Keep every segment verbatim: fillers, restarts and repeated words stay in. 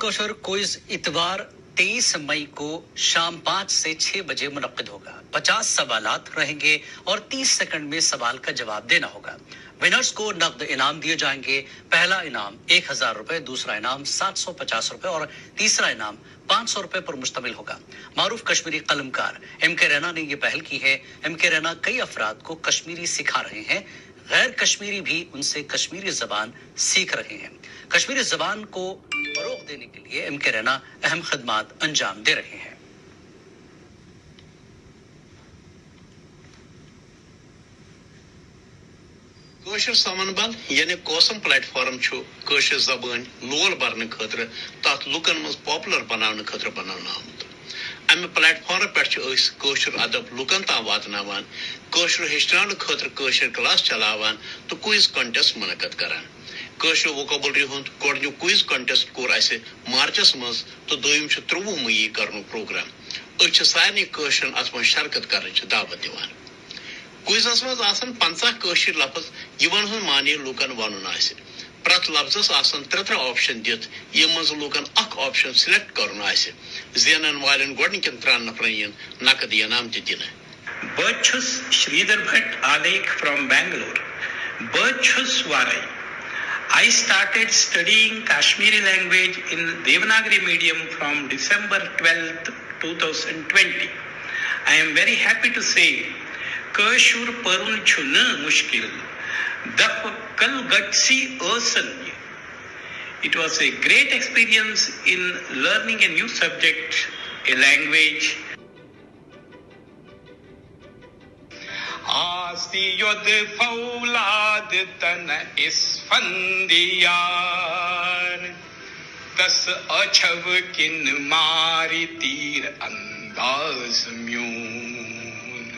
کوشر quiz اتوار تیئیس مئی کو شام پانچ سے چھ بجے منعقد ہوگا۔ پچاس سوالات رہیں گے اور تیس سیکنڈ میں سوال کا جواب دینا ہوگا۔ ونرز کو نقد انعام دیے جائیں گے۔ پہلا انعام ایک ہزار روپے، دوسرا انعام سات سو پچاس روپے اور تیسرا انعام پانچ سو روپے پر مشتمل ہوگا۔ معروف کشمیری قلمکار ایم کے رینا نے یہ پہل کی ہے۔ ایم کے رینا کئی افراد کو کشمیری سکھا رہے ہیں۔ غیر کشمیری بھی ان سے کشمیری زبان سیکھ رہے ہیں۔ کشمیری زبان کو فروغ دینے کے لیے ایم کے رینا اہم خدمات انجام دے رہے ہیں۔ کٲشُر سمن بل یعنی کوسم پلیٹ فارم چھُ کٲشِر زبٲنۍ لول برنہٕ خٲطرٕ تتھ لُکن منٛز پاپولر بناونہٕ خٲطرٕ بناونہٕ آمُت۔ امہِ پلیٹ فارم پٮ۪ٹھ چھِ أسۍ کٲشُر ادب لُکن تام واتناوان، کٲشُر ہیٚچھناونہٕ خٲطرٕ کٲشِر کلاس چلاوان تہٕ کوئز کنٹیسٹ منعقد کران۔ کٲشرِ ووکیبلری ہُنٛد گۄڈٕنیُک کوئز کنٹیسٹ کوٚر اسہِ مارچس منٛز تہٕ دوٚیِم چھُ ترٛۆوُہ مئی کرنُک پروگرام۔ أسۍ چھِ سارنٕے کٲشرٮ۪ن اتھ منٛز شرکت کرنٕچ دعوت دِوان۔ کوئزس منٛز آسن پنٛژاہ کٲشِر لفظ، یِمن ہُنٛد معنی لوٗکن ونُن آسہِ۔ پرٛٮ۪تھ لفظس آسن ترٛےٚ ترٛےٚ آپشن دِتھ، یِمن منٛز لوٗکن اکھ آپشن سلیکٹ کرُن آسہِ۔ زینن والٮ۪ن گۄڈٕنِکٮ۪ن ترٛٮ۪ن نفرن یِن نقد انعام تہِ دِنہٕ۔ بہٕ چھُس شریدر بھٹ آلیکھ from Bangalore. بہٕ چھُس وارے. I started studying Kashmiri language in Devanagari medium from December twelfth, two thousand twenty. I am very happy to say کٲشُر پَرُن چھُنہٕ مُشکِل، دَپہٕ کَل گَژھِ ٲسَن یہِ۔ It was a great experience in learning a new subject, a language. آسی یود فولاد تن اسفندیار، تس اچھو کن ماری تیر انداز میون۔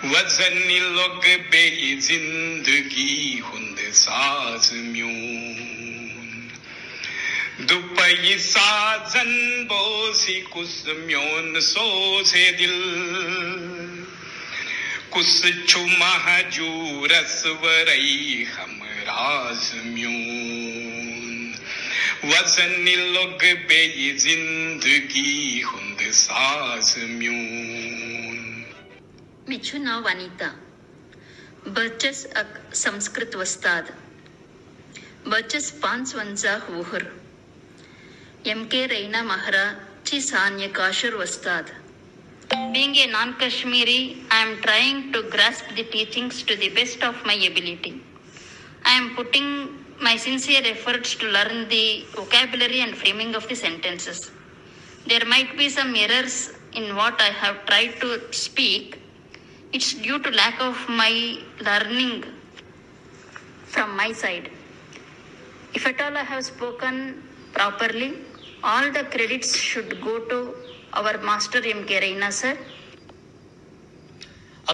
وزن لوگ بے زندگی ہند ساز میون۔ دوپئی سازن بوسی کس میون سوزے دل، کس چھو مہجورس ورئی ہمراز میون۔ وزن لوگ بے زندگی ہند ساز میون۔ مےٚ چھُ ناو ونیتا۔ بہٕ چھَس اکھ سنسکرت وۄستاد۔ بہٕ چھَس پانٛژوَنٛزاہ وُہُر۔ ایم کے رینا مہرا چھِ سانہِ کٲشُر وۄستاد۔ Being a non-Kashmiri, I am trying to grasp the teachings to the best of my ability. I am putting my sincere efforts to learn the vocabulary and framing of the sentences. There might be some errors in what I have tried to speak. It's due to lack of my learning from my side. If at all I have spoken properly, all the credits should go to our master M K Reina sir.